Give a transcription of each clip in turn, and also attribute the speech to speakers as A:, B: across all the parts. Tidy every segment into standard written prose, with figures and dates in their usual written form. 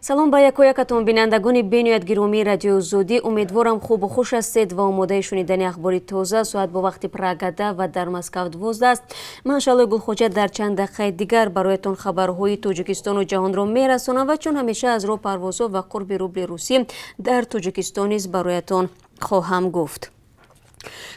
A: Салом ба якоякатон, бинандагони бениҳоят гиромии Радиои Озодӣ. Умедворам, хубу хуш ҳастед ва омодаи шунидани ахбори тоза. Соат бо вақти Прага 10 ва дар Москав 12 аст. Ман, Шалои Гулхоҷа, дар чанд дақиқаи дигар бароятон хабарҳои Тоҷикистону ҷаҳонро мерасонам ва чун ҳамеша аз роҳ, парвозҳо ва қурби рубли русӣ дар Тоҷикистон низ бароятон хоҳам гуфт.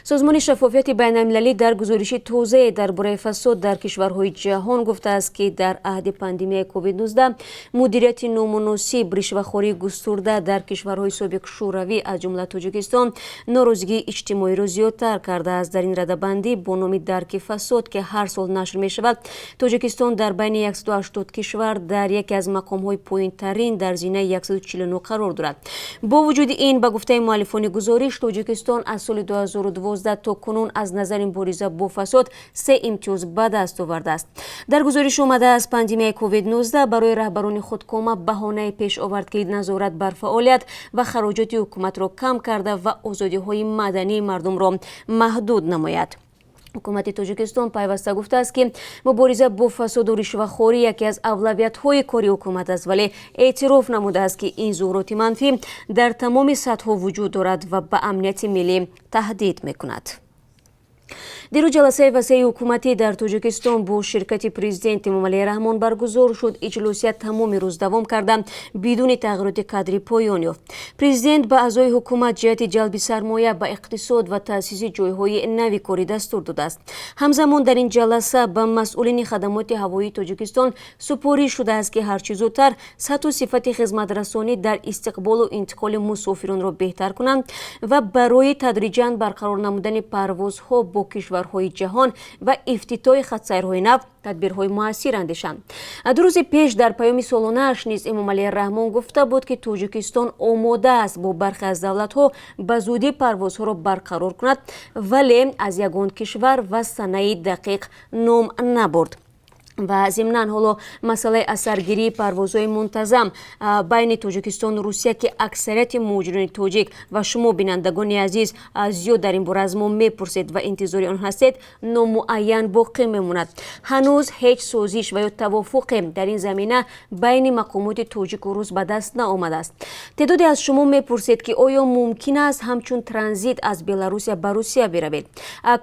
A: Созмони Шаффофияти Байналмилалӣ дар гузориши тозае дар бораи фасод дар кишварҳои ҷаҳон гуфтааст, ки дар аҳди пандемияи COVID-19 мудирияти номуносиб, ришвахории густурда дар кишварҳои собиқ Шӯравӣ, аз ҷумла Тоҷикистон, норозигии иҷтимоиро зиёдтар кардааст. Дар ин радабандӣ бо номи «Дарки фасод», ки ҳар сол нашр мешавад, Тоҷикистон дар байни 180 кишвар дар яке аз мақомҳои поинтарин, дар зинаи 149 қарор дорад. Бо вуҷуди ин, ба гуфтаи муаллифони гузориш, Тоҷикистон аз соли 2012 то кунун аз назари мубориза бо фасод се имтиёз ба даст овардааст. Дар гузориш омадааст, пандемияи COVID-19 барои раҳбарони худкома баҳонае пеш овард, ки назорат бар фаъолият ва хароҷоти ҳукуматро кам карда ва озодиҳои мадании мардумро маҳдуд намояд. Ҳукумати Тоҷикистон пайваста гуфтааст, ки мубориза бо фасоду ришвахорӣ яке аз авлавиятҳои кори ҳукумат аст, вале эътироф намудааст, ки ин зуҳуроти манфӣ дар тамоми сатҳҳо вуҷуд дорад ва ба амнияти миллӣ таҳдид мекунад. Дирӯз ҷаласаи васеи ҳукуматӣ дар Тоҷикистон бо ширкати президент Эмомалӣ Раҳмон баргузор шуд. Иҷлосия тамоми рӯз давом карда, бидуни тағйироти кадрӣ поён ёфт. Президент ба аъзои ҳукумат ҷиҳати ҷалби сармоя ба иқтисод ва таъсиси ҷойҳои нави корӣ дастур додааст. Ҳамзамон дар ин ҷаласа ба масъулини Хадамоти ҳавоии Тоҷикистон супориш шудааст, ки ҳарчи зудтар сатҳу сифати хизматрасонӣ дар истиқболу интиқоли мусофиронро беҳтар кунанд ва барои тадриҷан барқарор намудани парвозҳо бо кишварҳои ҷаҳон ва ифтитоҳи хатсайрҳои нав тадбирҳои муассир андешанд. 2 рӯзи пеш дар паёми солонааш низ Эмомалӣ Раҳмон гуфта буд, ки Тоҷикистон омода аст бо бархе аз давлатҳо ба зудӣ парвозҳоро барқарор кунад, вале аз ягон кишвар ва санаи дақиқ ном набурд. Ва зимнан ҳоло масъалаи аз саргирии парвозҳои мунтазам байни Тоҷикистону Русия, ки аксарияти муҳоҷирони тоҷик ва шумо, бинандагони азиз, зиёд дар ин бора аз мо мепурсед ва интизори он ҳастед, номуайян боқӣ мемонад. Ҳанӯз ҳеҷ созиш ва ё тавофуқе дар ин замина байни мақомоти тоҷику рус ба даст наомадааст. Теъдоде аз шумо мепурсед, ки оё мумкин аст ҳамчун транзит аз Беларусия ба Русия биравед.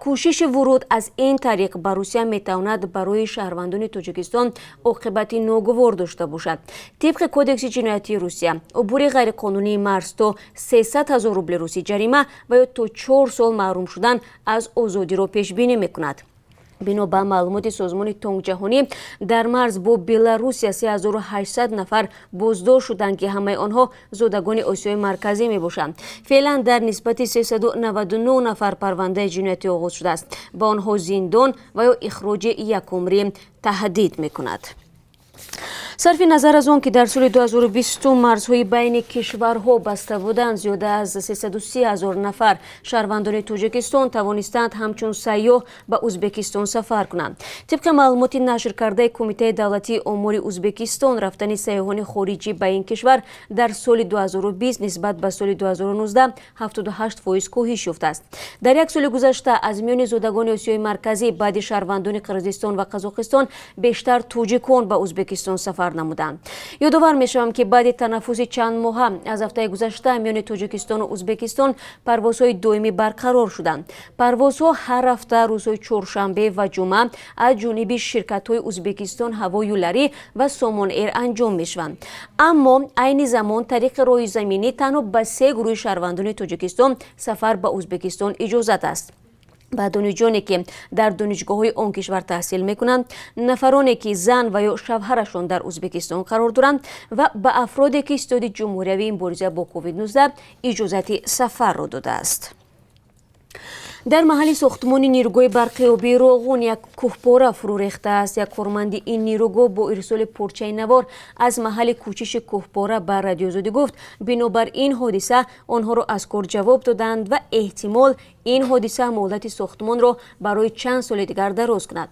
A: Кӯшиши вуруд аз ин тариқ ба Русия метавонад барои шаҳрвандони Тоҷикистон оқибати ногувор дошта бошад. Тибқи Кодекси ҷиноятии Русия, убури ғайриқонунии марз то 300 ҳазор рубли русӣ ҷарима ва ё то 4 сол маҳрум шудан аз озодиро пешбинӣ мекунад. Бино ба маълумоти созмони Тонгҷаҳонӣ, дар марз бо Беларусия 3800 нафар боздошт шуданд, ки ҳамаи онҳо зодагони Осиёи Марказӣ мебошанд. Феълан дар нисбати 399 нафар парвандаи ҷиноятӣ оғоз шудааст. Ба онҳо зиндон ва ё ихроҷи якумрӣ таҳдид мекунад. Сарфи назар аз он ки дар соли 2020 марзҳои байни кишварҳо баста буданд, зиёда аз 330 ҳазор нафар шаҳрвандони Тоҷикистон тавонистанд ҳамчун сайёҳ ба Ӯзбекистон сафар кунанд. Тибқи маълумоти нашркардаи Кумитаи давлатии омори Ӯзбекистон, рафтани сайёҳони хориҷӣ ба ин кишвар дар соли 2020 нисбат ба соли 2019 78% коҳиш ёфтааст. Дар як соли гузашта аз миёни зодагони Осиёи Марказӣ баъди шаҳрвандони Қирғизистон ва Қазоқистон бештар тоҷикон ба Ӯзбекистон сафар намуданд. Ёдовар мешавам, ки баъди танаффуси чанд моҳа аз ҳафтаи гузашта миёни Тоҷикистону Ӯзбекистон парвозҳои доимӣ барқарор шуданд. Парвозҳо ҳар ҳафта рӯзҳои чоршанбе ва ҷумъа аз ҷониби ширкатҳои Ӯзбекистон Ҳаво Юллари ва Сомон Эйр анҷом мешаванд. Аммо айни замон тариқи роҳи заминӣ танҳо ба се гурӯҳи шаҳрвандони Тоҷикистон сафар ба Ӯзбекистон иҷозат аст: ба донишҷӯёне, ки дар донишгоҳҳои он кишвар таҳсил мекунанд, нафароне, ки зан ва ё шавҳарашон дар Ӯзбекистон қарор доранд, ва ба афроде, ки Ситоди ҷумҳуриявии мубориза бо COVID-19 иҷозати сафарро додааст. Дар маҳалли сохтмони нерӯгоҳи барқи обии Роғун як кӯҳпора фурӯ рехтааст. Як корманди ин нерӯгоҳ бо ирсоли порчаи навор аз маҳалли кӯчиши кӯҳпора ба Радиозодӣ гуфт, бинобар ин ҳодиса онҳоро аз кор ҷавоб доданд ва эҳтимол ин ҳодиса муҳлати сохтмонро барои чанд соли дигар дароз кунад.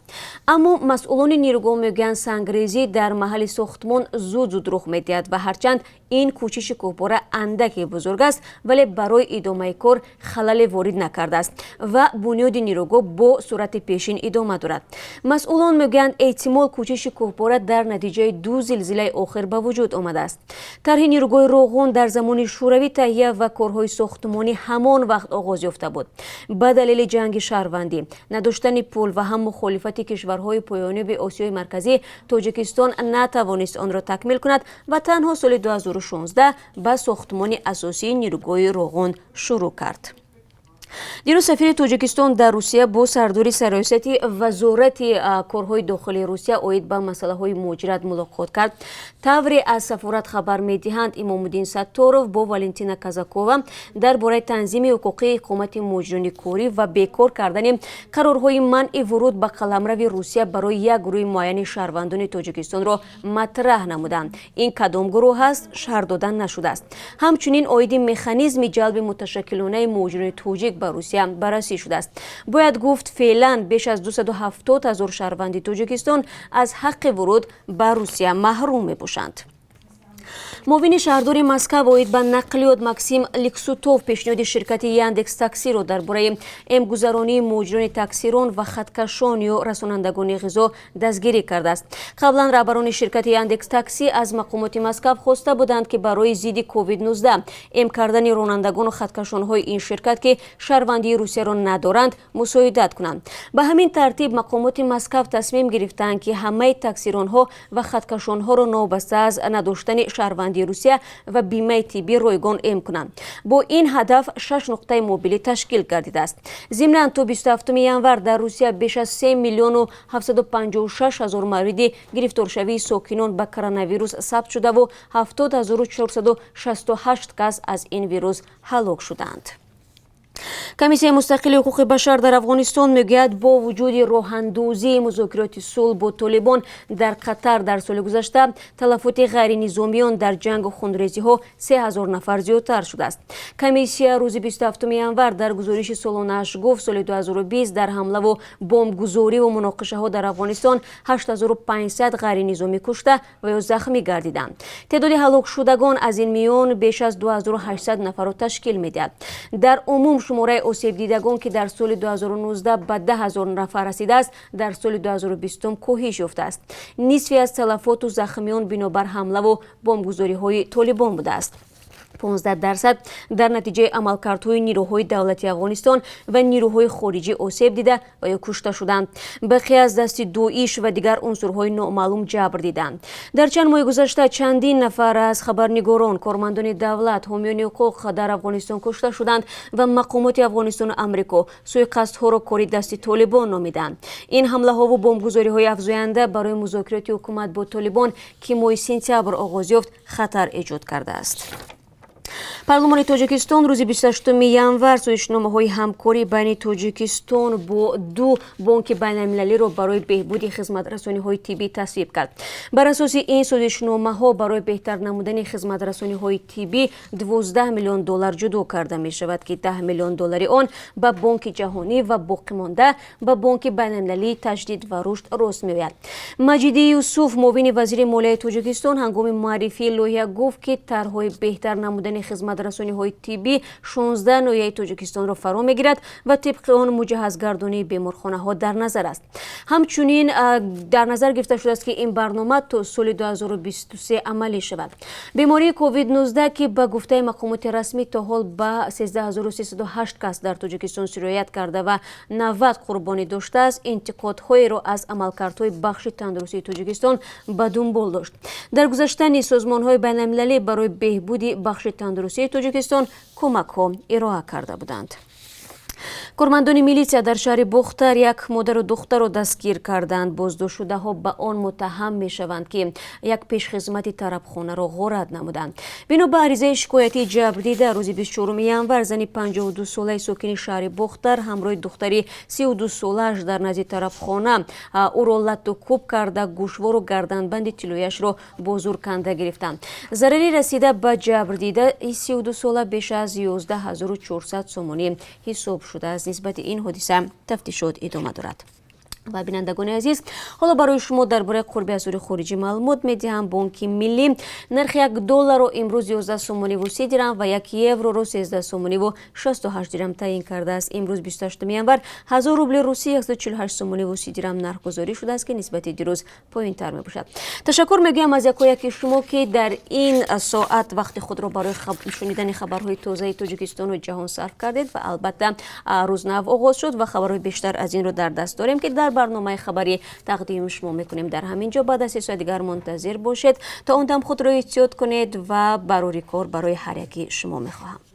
A: Аммо масъулони нерӯгоҳ мегӯянд, сангрезӣ дар маҳалли сохтмон зуд зуд рух медиҳад ва ҳарчанд ин кӯчиши кӯҳпора андаке бузург аст, вале барои идомаи кор халале ворид накардааст ва бунёди нерӯгоҳ бо суръати пешин идома дорад. Масъулон мегӯянд, эҳтимол кӯчиши кӯҳпора дар натиҷаи ду зилзилаи охир ба вуҷуд омадааст. Тарҳи нирӯгоҳи Роғун дар замони Шӯравӣ таҳия ва корҳои сохтмонӣ ҳамон вақт оғоз ёфта буд. Ба далели ҷанги шаҳрвандӣ, надоштани пул ва ҳам мухолифати кишварҳои поёниби Осиёи Марказӣ, Тоҷикистон натавонист онро такмил кунад ва танҳо соли 2016 ба сохтмони асосии нирӯгоҳи Роғун шурӯъ кард. Дирӯз сафири Тоҷикистон дар Русия бо сардори сарраёсати Вазорати корҳои дохилии Русия оид ба масъалаҳои муҳоҷират мулоқот кард. Тавре аз сафорат хабар медиҳанд, Имомуддин Сатторов бо Валентина Казакова дар бораи танзими ҳуқуқии иқомати муҳоҷирони корӣ ва бекор кардани қарорҳои манъи вуруд ба қаламрави Русия барои як гурӯҳи муайяни шаҳрвандони Тоҷикистонро матраҳ намуданд. Ин кадом гурӯҳ аст, шарҳ дода нашудааст. Ҳамчунин оиди механизми ҷалби муташаккилонаи муҳоҷирони тоҷик ба Русия баррасӣ шудааст. Бояд гуфт, феълан беш аз 270 ҳазор шаҳрванди Тоҷикистон аз ҳаққи вуруд ба Русия маҳрум мебошанд. Муовини шаҳрдори Москав оид ба нақлиёт Максим Ликсутов пешниҳоди ширкати Яндекс Таксиро дар бораи эмгузаронии муҳоҷирони таксирон ва хаткашон ё расонандагони ғизо дастгирӣ кардааст. Қаблан раҳбарони ширкати Яндекс Такси аз мақомоти Москав хоста буданд, ки барои зидди COVID-19 эм кардани ронандагону хаткашонҳои ин ширкат, ки шаҳрвандии Русияро надоранд, мусоидат кунанд. Ба ҳамин тартиб мақомоти Москав тасмим гирифтаанд, ки ҳамаи таксиронҳо ва хаткашонҳоро новобаста аз надоштани шаҳрвандии Русия ва бимаи тиббӣ ройгон эм кунанд. Бо ин ҳадаф шаш нуқтаи мобилӣ ташкил гардидааст. Зимнан, то 27 январ дар Русия беш аз 3 миллиону 756 ҳазор мавриди гирифторшавии сокинон ба коронавирус сабт шудаву 70 468 кас аз ин вирус ҳалок шуданд. Комиссияи мустақили ҳуқуқи башар дар Афғонистон мегӯяд, бо вуҷуди роҳандозии музокироти сулҳ бо Толибон дар Қатар дар соли гузашта, талафоти ғайринизомиён дар ҷангу хунрезиҳо 3000 нафар зиёдтар шудааст. Комиссия рӯзи 27 январ дар гузориши солонааш гуфт, соли 2020 дар ҳамлаву бомбгузориву муноқишаҳо дар Афғонистон 8500 ғайринизомӣ кушта ва ё захмӣ гардиданд. Теъдоди ҳалокшудагон аз ин миён беш аз 2800 нафарро ташкил медиҳад. Дар умум шумораи осебдидагон, ки дар соли 2019 ба 10 ҳазор нафар расидааст, дар соли 2020 коҳиш ёфтааст. Нисфи аз талафоту захмиён бинобар ҳамлаву бомбгузориҳои Толибон будааст. 15% дар натиҷаи амалкардҳои нирӯҳои давлати Афғонистон ва нирӯҳои хориҷӣ осеб дида ва ё кушта шуданд. Бақия аз дасти Доиш ва дигар унсурҳои номаълум ҷабр диданд. Дар чанд моҳи гузашта чандин нафар аз хабарнигорон, кормандони давлат, ҳомиёни ҳуқуқ дар Афғонистон кушта шуданд ва мақомоти Афғонистону Амрико суиқасдҳоро кори дасти Толибон номиданд. Ин ҳамлаҳову бомбгузориҳои афзоянда барои музокироти ҳукумат бо Толибон, ки моҳи сентябр оғоз ёфт, хатар эҷод кардааст. Парлумони Тоҷикистон рӯзи 28 январ созишномаҳои ҳамкорӣ байни Тоҷикистон бо ду бонки байналмилалиро барои беҳбуди хизматрасониҳои тиббӣ тасвиб кард. Бар асоси ин созишномаҳо барои беҳтар намудани хизматрасониҳои тиббӣ 12 миллион доллар ҷудо карда мешавад, ки 10 миллион доллари он ба Бонки Ҷаҳонӣ ва боқимонда ба Бонки байналмилалии таҷдид ва рушд рост меояд. Маҷиди Юсуф, муовини вазири молияи Тоҷикистон, ҳангоми муаррифии лоиҳа гуфт, ки тарҳҳои беҳтар намудани хизматрасониҳои тиббӣ 16 ноҳияи Тоҷикистонро фаро мегирад ва тибқи он муҷаҳҳазгардонии беморхонаҳо дар назар аст. Ҳамчунин дар назар гирифта шудааст, ки ин барнома то соли 2023 амалӣ шавад. Бемории COVID-19, ки ба гуфтаи мақомоти расмӣ то ҳол ба 13308 кас дар Тоҷикистон сироят карда ва 90 қурбонӣ доштааст, интиқодҳоеро аз амалкардҳои бахши тандурустии Тоҷикистон ба дунбол дошт. Дар гузашта низ созмонҳои байналмилалӣ барои беҳбуди бахши тандурустии Тоҷикистон кӯмакҳо ироа карда буданд. Кормандони милитсия дар шаҳри Бохтар як модару духтарро дастгир карданд. Боздоштшудаҳо ба он муттаҳам мешаванд, ки як пешхизмати тарабхонаро ғорат намуданд. Бино ба аризаи шикоятии ҷабрдида, рӯзи 24 январ зани 52-солаи сокини шаҳри Бохтар ҳамроҳи духтари 32-солааш дар назди тарабхона ӯро латту кӯб карда, гӯшвору гарданбанди тиллояшро бо зур канда гирифтанд. Зарари расида ба ҷабрдидаи 32-сола беш аз 11 400 сомонӣ ҳисоб шудааст. Нисбати ин ҳодиса тафтишот идома дорад. Ва, бинандагони азиз, ҳоло барои шумо дар бораи қурби асъори хориҷӣ маълумот медиҳам. Бонки Миллӣ нархи 1 долларро имрӯз 11 сомониву 30 дирам ва 1 евроро 13 сомониву 68 дирам таъин кардааст. Имрӯз, 28 январ, 1000 рубли русӣ 148 сомониву 30 дирам нархгузорӣ шудааст, ки нисбати дирӯз поинтар мебошад. Ташаккур мегӯям аз якояки шумо, ки дар ин соат вақти худро барои шунидани хабарҳои тозаи Тоҷикистону ҷаҳон сарф кардед. Ва албатта, рӯз нав оғоз шуд ва хабарҳои бештар аз инро дар даст дорем, ки дар барномаи хабарӣ тақдими шумо мекунем. Дар ҳамин ҷо баъд аз 3 соат дигар мунтазир бошед. То он дам худро эҳтиёт кунед ва барори кор барои ҳар яки шумо мехоҳам.